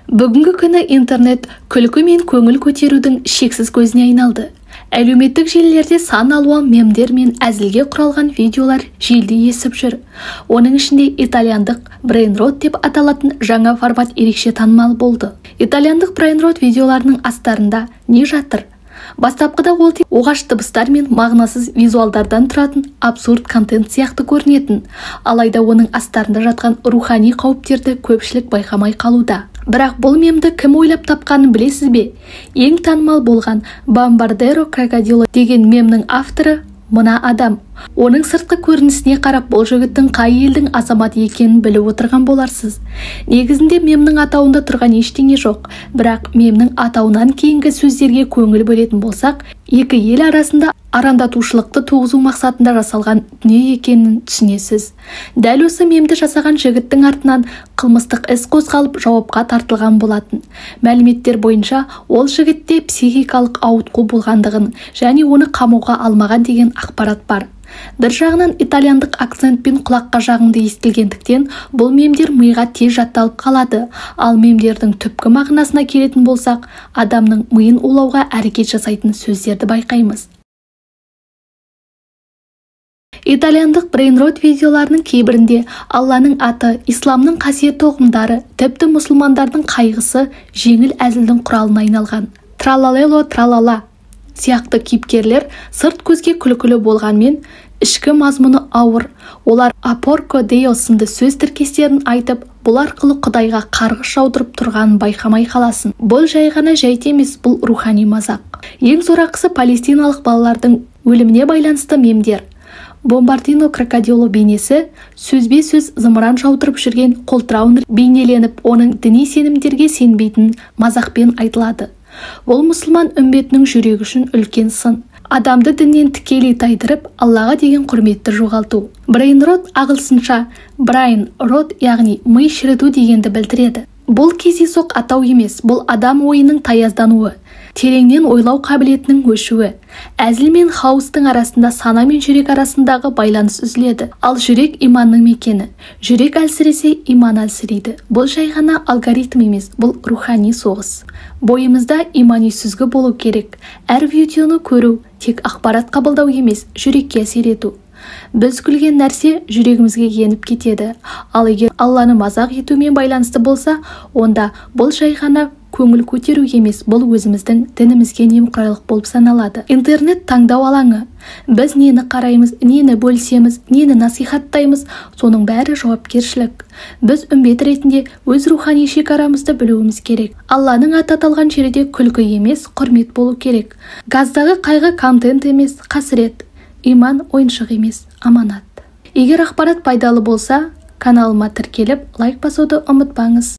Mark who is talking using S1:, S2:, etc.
S1: Бүгінгі күні интернет күлкі мен көңіл көтерудің шексіз көзіне айналды. Әлеуметтік желілерде сан алуан мемдер мен әзілге құралған видеолар желдей есіп жүр. Оның ішінде итальяндық брейнрот деп аталатын жаңа формат ерекше танымал болды. Итальяндық брейнрот видеоларының астарында не жатыр? Бастапқыда ол тек оғаш дыбыстар мен мағынасыз визуалдардан тұратын абсурд контент сияқты көрінетін. Алайда оның астарында жатқан рухани қауіптерді көпшілік байқамай қалуда. Бірақ бұл мемді кім ойлап тапқанын білесіз бе? Ең танымал болған «Бомбардиро крокодило» деген мемнің авторы мына адам. Оның сыртқы көрінісіне қарап бұл жігіттің қай елдің азаматы екенін біліп отырған боларсыз. Негізінде мемнің атауында тұрған ештеңе жоқ, бірақ мемнің атауынан кейінгі сөздерге көңіл бөлетін болсақ, екі ел арасында арандатушылықты туғызу мақсатында жасалған дүние екенін түсінесіз. Дәл осы мемді жасаған жігіттің артынан қылмыстық іс қозғалып, жауапқа тартылған болатын. Мәліметтер бойынша, ол жігітте психикалық ауытқу болғандығын және оны қамауға алмаған деген ақпарат бар. Бір жағынан итальяндық акцентпен құлаққа жағымды естілгендіктен бұл мемдер миға тез жатталып қалады. Ал мемдердің түпкі мағынасына келетін болсақ, адамның миын улауға әрекет жасайтын сөздерді байқаймыз. Итальяндық брейнрот видеоларының кейбірінде Алланың аты, исламның қасиетті ұғымдары, тіпті мұсылмандардың қайғысы жеңіл әзілдің құралына айналған. Тралалело тралала сияқты кейіпкерлер сырт көзге күлкілі болғанмен, ішкі мазмұны ауыр. Олар «Апорко Део» сынды сөз тіркестерін айтып, бұл арқылы Құдайға қарғыс жаудырып тұрғанын байқамай қаласың. Бұл жай ғана жайт емес, бұл рухани мазақ. Ең сорақысы палестиналық балалардың өліміне байланысты мемдер. Бомбардино крокодило бейнесі сөзбе-сөз зымыран жаудырып жүрген қолтырауын бейнеленіп, оның діни сенімдерге сенбейтін мазақпен айтылады. Бұл мұсылман үмбетінің жүрегі үшін үлкен сын. Адамды діннен тікелей тайдырып, Аллаға деген құрметті жоғалту. Брейнрот ағылшынша brain rot, яғни ми шіріту дегенді білдіреді. Бұл кездейсоқ атау емес, бұл адам ойының таяздануы, тереңнен ойлау қабілетінің өшуі. Әзіл мен хаостың арасында сана мен жүрек арасындағы байланыс үзіледі. Ал жүрек иманның мекені. Жүрек әлсіресе, иман әлсірейді. Бұл жай ғана алгоритм емес, бұл рухани соғыс. Бойымызда имани сүзгі болу керек. Әр видеоны көру тек ақпарат қабылдау емес, жүрекке әсер ету. Біз күлген нәрсе жүрегімізге еніп кетеді. Ал егер Алланы мазақ етумен байланысты болса, онда бұл жай ғана көңіл көтеру емес, бұл өзіміздің дінімізге немқұрайлық болып саналады. Интернет таңдау алаңы. Біз нені қараймыз, нені бөлісеміз, нені насихаттаймыз, соның бәрі жауапкершілік. Біз үмбет ретінде өз рухани шекарамызды білуіміз керек. Алланың аты аталған жерде күлкі емес, құрмет болу керек. Газдағы қайғы контент емес, қасірет. Иман ойыншық емес, аманат. Егер ақпарат пайдалы болса, каналыма тіркеліп, лайк басуды ұмытпаңыз.